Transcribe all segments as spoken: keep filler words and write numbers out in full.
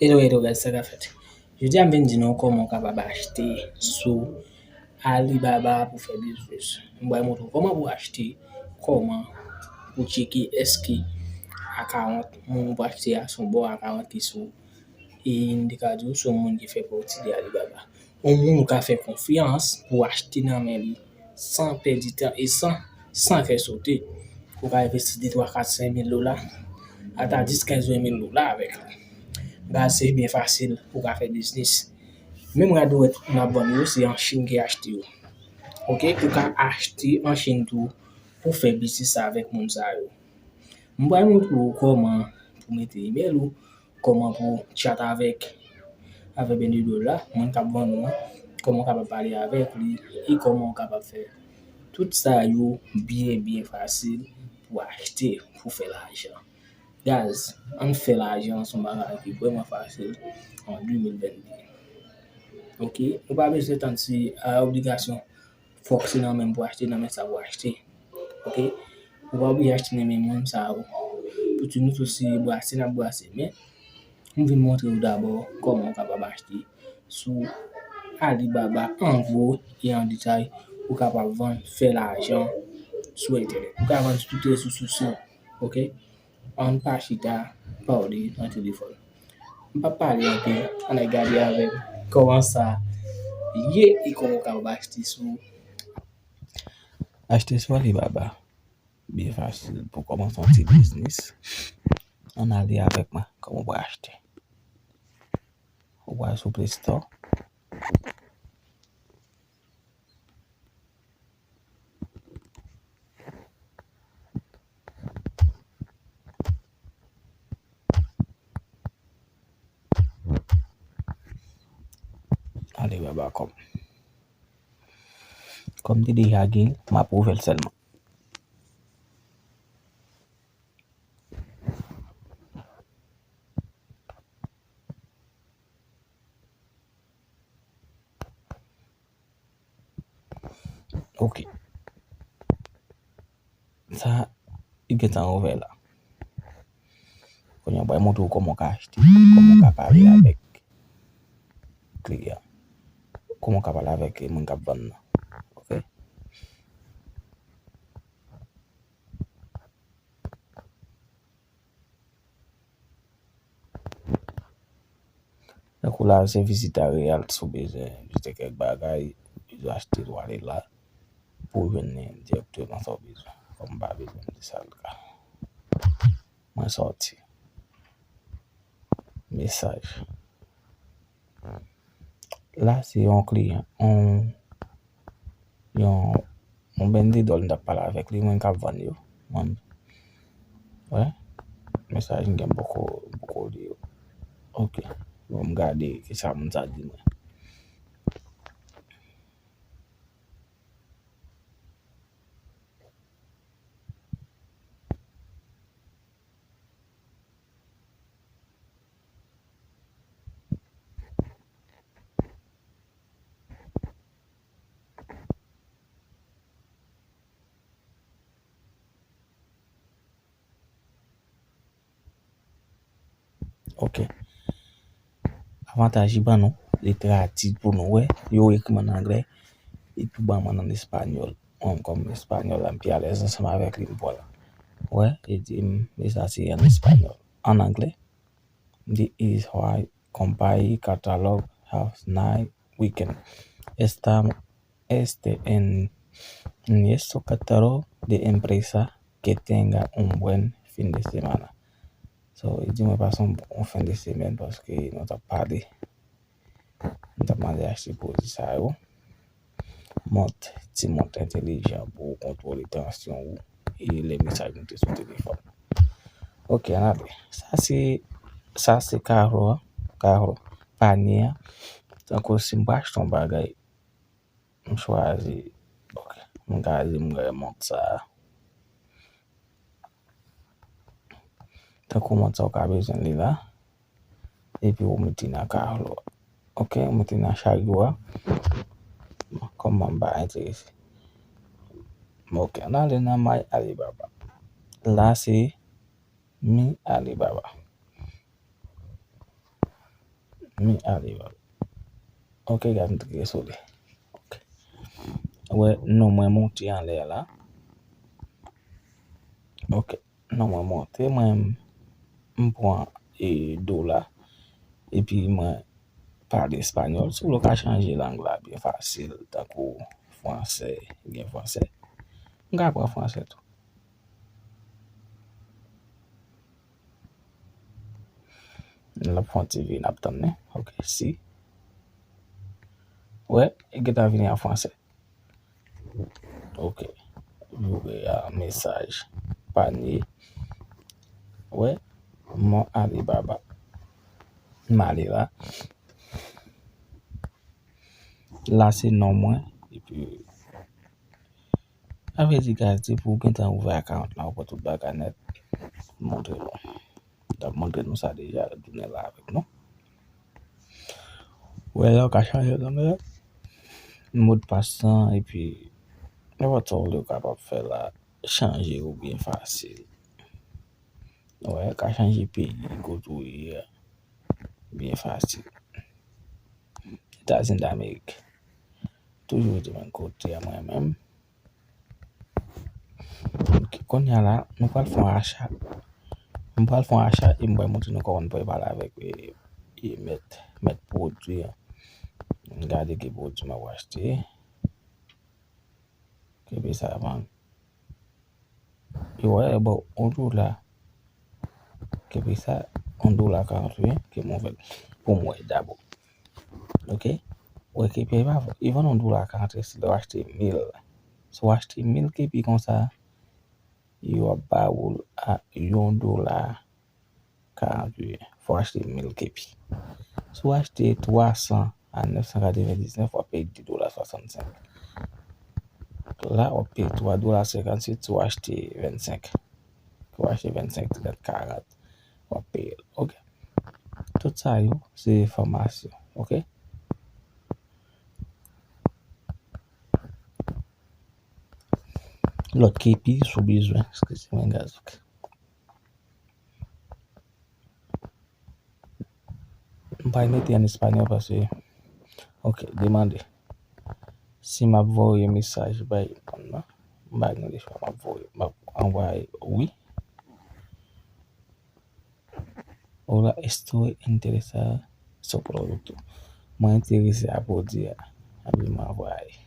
Hello, hello guys, sa k ap fèt? Jodi a m vin di nou kòman w kapab achte sou Alibaba pou fè biznis. M pral montre w kòman pou achte, kòman pou tcheke èske account moun pou achte a se yon bon account ki sou, e m te ka di w se yon moun ki fè pati de Alibaba. Yon moun ou ka fè konfyans pou achte nan men li san pèdi tan e san, san kè sote. Ou ka envesti de twa, kat, senk mil dola, ata dis, kenz, ven mil dola avèk li. Gaz, se byen fasil pou w ka fè biznis. Menm rad dwèt n ap vann yo, se an Chin ki achte yo. Oke, ou ka achte an Chin tou pou fè biznis avèk moun sa yo. M pral montre w kòman pou mete email ou, kòman pou chat avèk, avèk vendedè la, moun k ap vann ou an, kòman w kapab pale avèk li, e kòman w kapab fè tout sa yo byen, byen fasil pou achte, pou fè lajan. Guys, ann fè lajan se yon bagay ki vrèman fasil an de mil vennde. Oke, nou pa bezwen tann si a obligasyon fòk se nan men m pou achte, nan men sa pou achte. Oke? Ou pa oblije achte nan men moun sa yo. Pou ti nou tou se brase n ap brase. Men, m vin montre w dabò kòman w kapab achte sou Alibaba an gwo e an detay. Ou kapab vann, fè lajan sou entènèt. Ou ka vann sou tout rezo sosyo. Oke? Ann pa chita, pale nan telefòn. M p ap pale anpil, ann al gade avè m kòman sa ye e kòman w kapab achte sou, achte sou Alibaba. Byen fasil pou kòmanse yon ti biznis. Ann ale avèk mwen, kòman w pral achte. Ou pral sou Play Store. Alibaba kòm. Kòm te deja gen l, m ap ouvè l sèlman. Oke. Sa, li gentan ouvè la. Kounye a, m pral montre w kòman w ka achte, kòman w ka pale avèk kliyan, kòman w ka pale avèk moun k ap vann nan. Oke? Tankou la, se vizita reyèl, si w bezwen vizite kèk bagay, bezwen achte, w ale la pou w jwenn li dirèkteman sa w bezwen. Kòm m pa bezwen, m di sa l ka. Mwen sòti. Mesaj. La, se yon kliyan, yon, yon, yon vendedè m t ap pale avèk li, mwen k ap vann yo. Mwen, wè, mesaj m gen poko, poko li yo. Oke, bon, m gade kisa moun sa di mwen. Ok. Avantaj li ban nou, li tradui pou nou wè, yo ekri ann anglè, epi ban mwen ann espanyòl. Mwen kòm espanyòl la, m pi alèz ansanm avèk li, m pral wè, li di m, mesaj se ann espanyòl. Ann anglè, this is why company catalog have nice weekend. Esta, este en, en esto catalogo de empresa que tenga un buen fin de semana. So, li di mwen pase yon bon fen de semèn paske nou t ap pale. Nou t ap mande achte pwodui sa yo. Mont, ti mont entelijan pou kontwole tansyon ou e lè mesaj moute sou telefòn. Ok, ann ale. Sa se, sa se kaho, kaho, panye a. Tankou si m pou achte yon bagay, m chwazi, ok, m ka di m gen mont sa a. Tankou mont sa ou ka bezwen li la. Epi ou mete nan kaho a. Ok, ou mete nan charyo a. Kòman m pa enterese. Ok, ann ale nan My Alibaba. La se Mi Alibaba. Mi Alibaba. Ok, guys, m te klike sou li. Ok. Ou wè, non mwen monte anlè la. Ok, non mwen monte, mwen m pran e dola. Epi mwen pale espanyòl. Si w vle, w ka chanje lang la byen fasil, tankou fransè, gen fransè. M ka pran fransè tou. L ap fè yon ti vi, n ap tann li. Ok, si. Wè, e gentan vini an fransè. Ok. Joure a mesaj. Panye. Wè, mon Alibaba. M ale la. La se non mwen. Epi a vle di, guys, depi w gentan ouvè akawont la, ou pran tout bagay nèt. Montre nou. M t ap montre nou sa deja, tounen la avèk nou. Wè la, ou ka chanje nan men modpas lan, epi nenpòt sa w vle, ou kapab fè la, chanje yo byen fasil. Wè, ou ka chanje peyi kote w ye a byen fasil. Etazini Damerik. Toujou rete menm kote a mwen menm. Ok, kounye a la, nou pral fè yon acha. M pral fè yon acha e m pral montre nou kòman nou pral pale avèk, e, e, mèt, mèt pwodui a. M gade ki pwodui m ap achte. Ki pi sa vann. Yo wè, bon, yon dola. Ki pi sa, yon dola karant wi, ki m ouvè l pou m wè dabò. Ok? Wè ki pi pa, li vann yon dola karant wi, si w achte mil. Si w achte mil ki pi konsa, yo ap ba ou l a yon dola karant wi. Fò w achte mil kepi. Si w achte twa san a nèf san katrevendiznèf, w ap peye de dola swasannsenk. La, w ap peye twa dola senkantuit si w achte vennsenk. Si w achte vennsenk, trant, karant, w ap peye l. Ok. Tout sa yo, se enfòmasyon. Ok. Lòt kepi, si w bezwen. Eskize mwen, guys. Ok. M pral mete an espanyòl paske, ok, demande. Si m ap voye mesaj bay moun nan, m pa gen lechwa, m ap voye, m ap anvoye wi. Hola, estoy interesado en su producto. Mwen enterese a pwodui a. Epi m anvoye.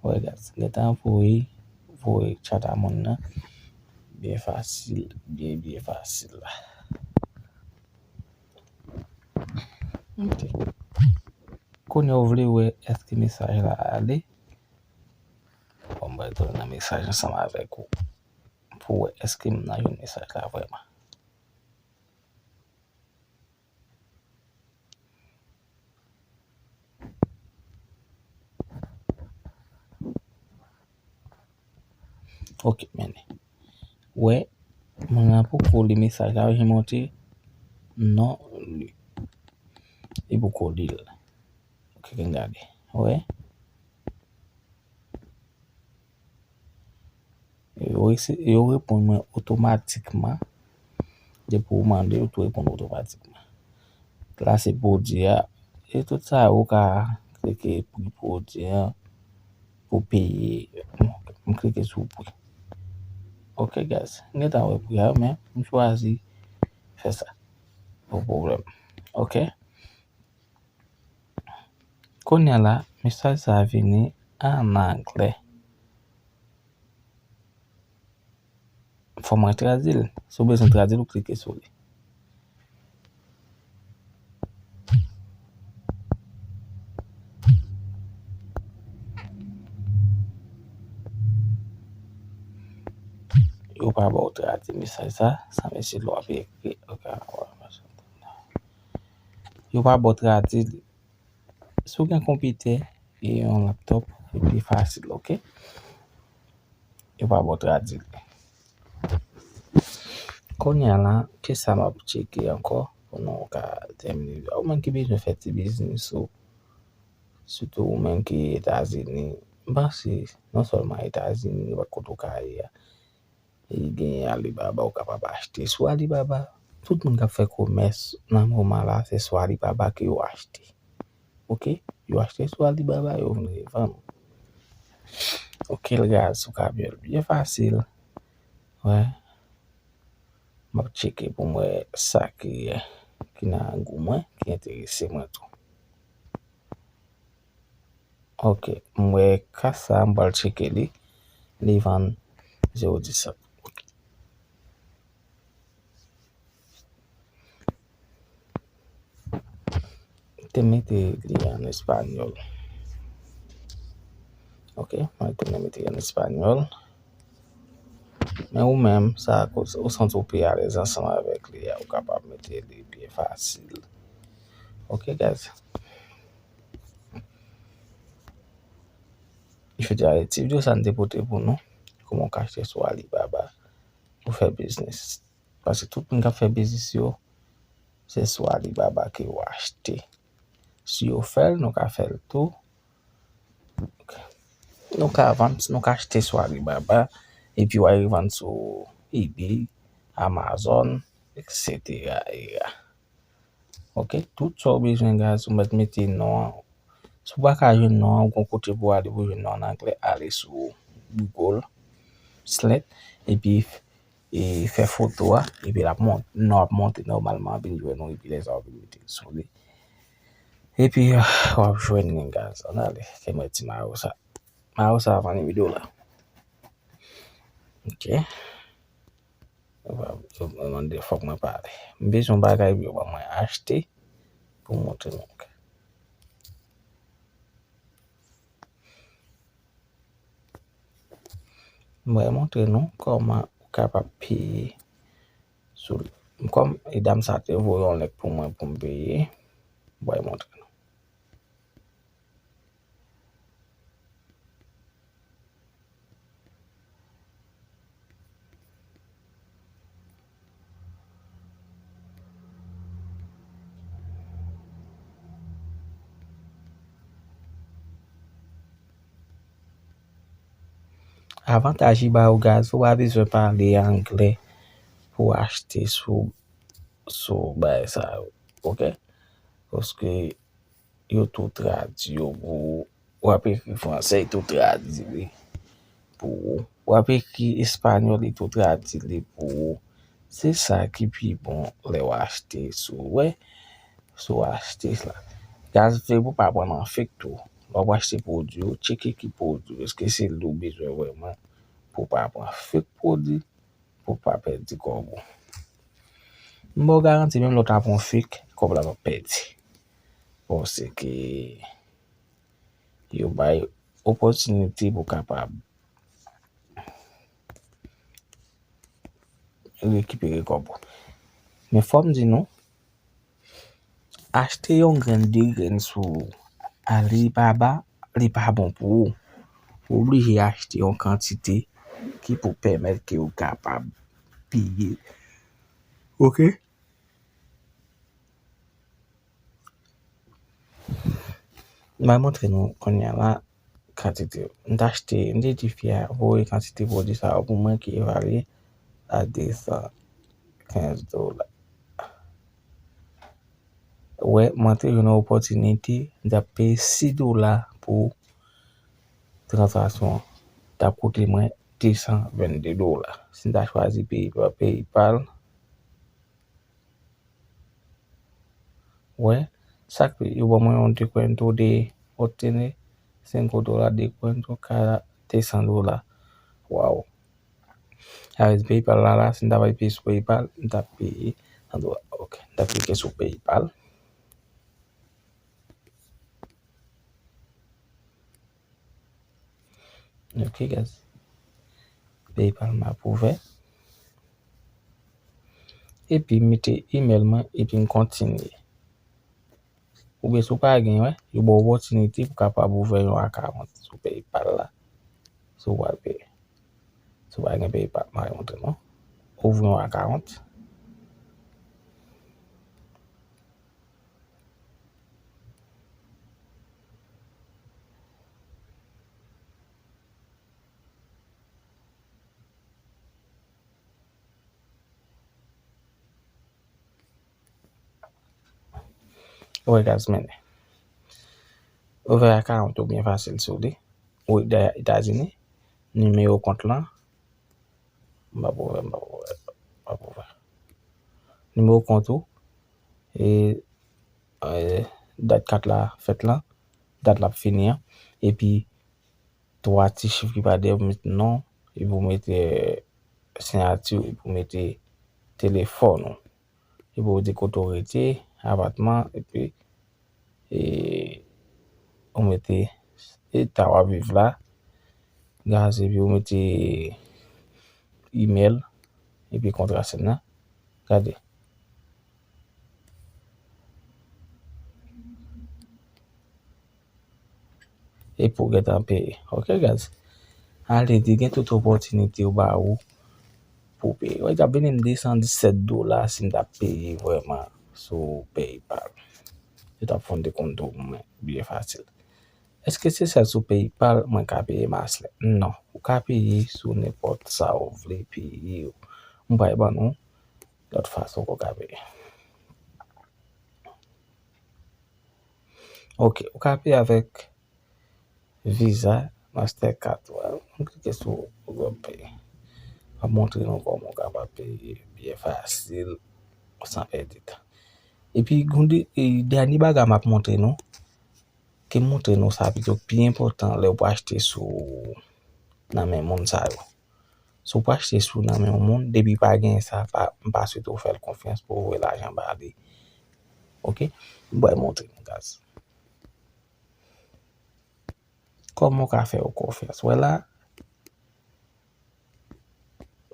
Wè, guys, gentan voye, voye chat a moun nan. Byen fasil, byen, byen fasil la. Ok. Kounye a w vle wè èske mesaj la ale. Bon, m pral tounen nan mesaj ansanm avèk ou pou wè èske m nan jwenn mesaj la vrèman. Ok, men. Wè, moun nan poko li mesaj la, jan monte non li. Li poko li l. Ok, n gade. Wè. Yo resi-, yo reponn mwen otomatikman. Depi ou mande, yo tou reponn otomatikman. La se pwodui a. E tout sa, ou ka klike pri pwodui a pou peye. M klike sou pri. Ok, guys. M gentan wè pri a, men m chwazi fè sa. Pa pwoblèm. Ok. Kounye a la, mesaj sa a vini an anglè. Fò mwen tradui l. Si w bezwen tradui l, ou klike sou li. Yo pa ba w tradui mesaj sa, sa mesye lè w ap ekri. Ok, yo pa ba w tradui li. Si w gen konpitè e yon laptòp, li pi fasil, ok? Yo pa ba w tradui li. Kounye a la, kisa m ap tcheke ankò pou nou ka tèmine? Ou menm ki bezwen fè ti biznis ou, sitou ou menm ki Etazini, m panse non sèlman Etazini, nenpòt kote ou ka ye a, e gen Alibaba, ou kapab achte sou Alibaba. Tout moun k ap fè komès nan moman la, se sou Alibaba ke yo achte. Oke? Yo achte sou Alibaba, yo vin revann. Oke, guys, ou ka wè l byen fasil. Wè. M ap tcheke pou m wè sa ki, ki nan gou mwen, ki enterese mwen tou. Oke, m wè kas sa, m pral tcheke li. Li vann zewo disèt. Te mete li an espanyòl. Oke, mwen te mete li an espanyòl. Men ou menm, sa, ou santi w pi alèz ansanm avèk li a, ou kapab mete li byen fasil. Oke, guys. Jodi a, ti videyo sa n te pote pou nou, kòman w ka achte sou Alibaba pou fè biznis. Paske tout moun k ap fè biznis yo, se sou Alibaba ke yo achte. Si yo fè l, nou ka fè l tou. Nou ka vann, nou ka achte sou Alibaba, epi w al revann sou eBay, Amazon, et cetera, et cetera. Oke, tout sa w bezwen, guys, ou mèt mete non an. Si w pa ka jwenn non an, ou gon kote pou w ale pou w jwenn non an anglè, ale sou Google, slèt, epi e fè foto a, epi l ap mont, non ap monte nòmalman, epi l jwenn ou, epi lè sa w vin mete l sou li. Epi, w ap jwenn li, guys. Ann ale, ke mwen ti mayo sa. Mayo sa vann mil dola. Oke. Mwen mande fòk mwen pale. M bezwen yon bagay pou yo ban mwen achte pou m montre nou. Mwen montre nou kòman ou kapab peye sou li. Kòm e dam sa te voye yon link pou mwen pou m peye, mwen montre nou. Avantaj li ba ou, guys, ou pa bezwen pale anglè pou achte sou, sou bagay sa yo, oke? Paske yo tou tradui yo pou ou. W ap ekri fransè, yo tou tradui li pou ou. W ap ekri espanyòl, yo tou tradui li pou ou. Se sa ki pi bon lè w achte sou, wè, sou achte la. Guys, vle pou pa pran nan fake tou. Lè w ap achte pwodui, ou tcheke ki pwodui, èske se li w bezwen vrèman pou w pa pran fake pwodui, pou w pa pèdi kòb ou. M ba w garanti, menm lè w ta pran fake, kòb la p ap pèdi. Paske yo bay opòtinite pou w kapab rekipere kòb ou. Men fò m di nou, achte yon grenn, de grenn sou Alibaba, li pa bon pou ou. Ou oblije achte yon kantite ki pou pèmèt ke ou kapab peye. Oke? M a montre nou kounye a la kantite. M t achte, m te di fi a voye kantite pwodui sa yo pou mwen ki evalye a de san kenz dola. Wè, mwen te jwenn yon opòtinite, m t ap peye sis dola pou tranzaksyon an. T ap koute mwen de san vennde dola. Si m ta chwazi peye pa PayPal, wè, sa k yo ban mwen yon descuento de obtener cinco dólares, descuento cada de san dola. Waw. Avèk PayPal la, la, si m ta pral peye sou PayPal, m ta peye san dola. Ok, m ta klike sou PayPal. Ok, guys. PayPal m ap ouvè. Epi m mete email mwen, epi m kontinye. Oubyen si w pa gen, wè, yo ba w opòtinite pou w kapab ouvè yon akawont sou PayPal la. Si w pa gen, si w pa gen PayPal, m a montre nou. Ouvri yon akawont. Wè, guys, men. Ouvè akawont ou byen fasil sou li. Ou dèyè Etazini. Nimewo kont lan. M p ap ouvè, m p ap ouvè, m p ap ouvè. Nimewo kont ou. E, e, dat kat la fèt lan. Dat l ap fini an. Epi, twa ti chif ki pa dèyè, pou mete non, epi pou mete, e, siyati w, epi pou mete telefòn ou. Epi pou di kote w rete, apatman, epi, e, ou mete eta w ap viv la, guys, epi ou mete imèl, epi kontra sèn nan. Gade. Epi w gentan peye. Ok, guys. Ale, li gen tout opòtinite yo ba ou pou w peye. Wè, li t ap vini m de san disèt dola si m t ap peye vrèman sou PayPal. Yo t ap fè yon dekonto pou mwen, byen fasil. Èske se sèl sou PayPal mwen ka peye Maslè? Non. Ou ka peye sou nenpòt sa ou vle peye yo. M pral ban nou lòt fason ke w ka peye. Ok, ou ka peye avèk Visa, Mastercard. Wè, m klike sou Google Pay. M ap montre nou kòman ou kapab peye byen fasil, san pèdi tan. Epi, gon de, e, dènye bagay m ap montre nou, ke m montre nou sa pito, pi enpòtan lè w pou achte sou nan men moun sa yo. Si w pou achte sou nan men yon moun, depi pa gen sa, pa, m pa swete w fè l konfyans pou w voye lajan ba li. Ok? M pral montre nou, guys. Kòman w ka fè yo konfyans? Wè la?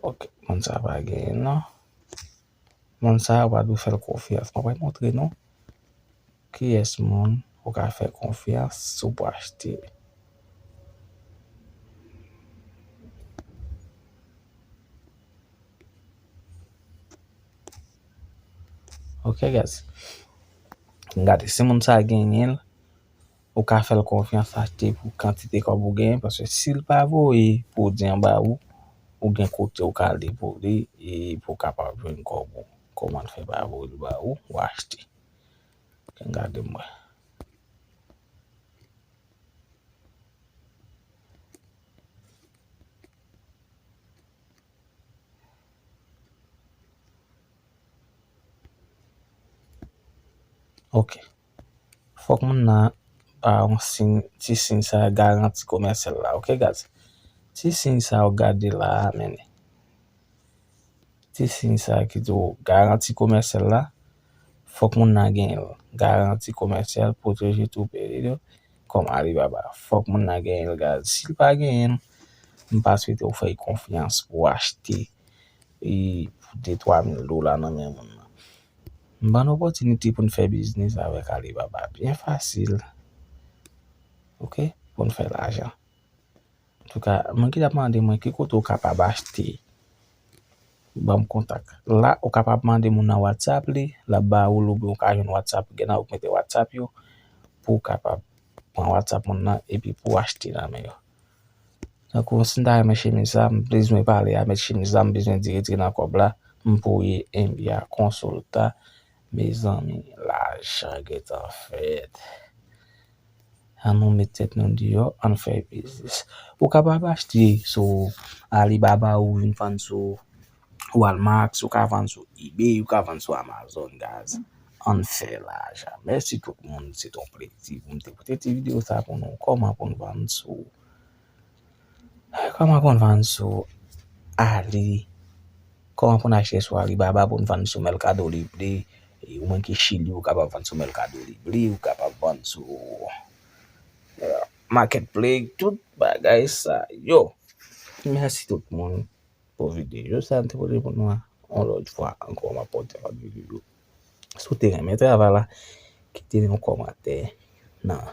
Ok, moun sa pa genyen non. Moun sa, ou pa dwe fè l konfyans. Mwen pral montre nou kiyès moun ou ka fè konfyans si w pou achte. Ok, guys. Gade, si moun sa genyen l, ou ka fè l konfyans, achte pou kantite kòb ou genyen, paske si l pa voye pwodui an ba ou, ou gen kote ou ka ale pou li, e pou w kapab jwenn kòb ou. Kòman l fè pa voye l ba ou, ou achte. Gade m wè. Ok. Fòk moun nan ba yon siy, ti siy sa, garanti komèsyal la. Ok, guys? Ti siy sa, ou gade la a, men. Ti siy sa ki di w garanti komèsyal la, fòk moun nan genyen l. Garanti komèsyal, pwoteje tou peye yo, kòm Alibaba. Fòk moun nan genyen l, guys. Si l pa genyen l, m pa swete w fè l konfyans pou w achte, e, pou de twa mil dola nan men moun nan. M ban n opòtinite pou n fè biznis avèk Alibaba. Byen fasil. Ok? Pou n fè lajan. Antouka, moun ki t ap mande mwen ki kote w kapab achte, ban m kontak. La, ou kapab mande moun nan WhatsApp li, l ap ba ou l, oubyen ou ka jwenn WhatsApp, gen nan ou k mete WhatsApp yo, pou w kapab pran WhatsApp moun nan, epi pou w achte nan men yo. Tankou si m ta renmen chemiz sa, m bezwen pale a mèt chemiz la, m bezwen di retire nan kòb la, m voye enbya konsolta, mezanmi, lajan gentan fèt. An nou met tèt nou deyò, an fè biznis. Ou kapab achte sou Alibaba, ou vin vann sou Walmart, ou ka vann sou eBay, ou ka vann sou Amazon, guys. An fè lajan. Mèsi tout moun, se t on plezi pou m te pote ti videyo sa pou nou. Kòman pou n vann sou, kòman pou n vann sou Ali, kòman pou n achte sou Alibaba, pou n vann sou Mercado Libre. E ou menm ki Chili, ou kapab vann sou Mercado Libre, ou kapab vann sou, eh, Marketplace, tout bagay sa yo. Mèsi tout moun pou videyo sa m te pote pou nou an. Yon lòt fwa ankò, m ap pote lòt videyo. Si w te renmen travay la, kite yon kòmantè nan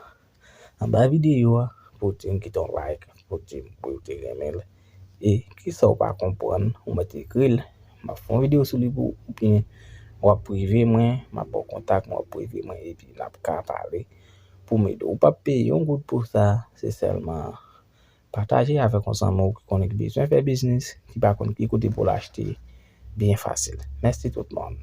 anba videyo a, pou di m, kite yon like, pou di m pou w te renmen l. E kisa w pa konprann, ou mèt ekri l. M ap fè yon videyo sou li pou ou, oubyen w ap prive mwen, m ap ba w kontak mwen, w ap prive mwen, epi n ap ka pale pou m ede w. Ou p ap peye yon goud pou sa, se sèlman pataje avèk yon zanmi w ki konnen ki bezwen fè biznis, ki pa konn ki kote pou l achte, byen fasil. Mèsi tout moun.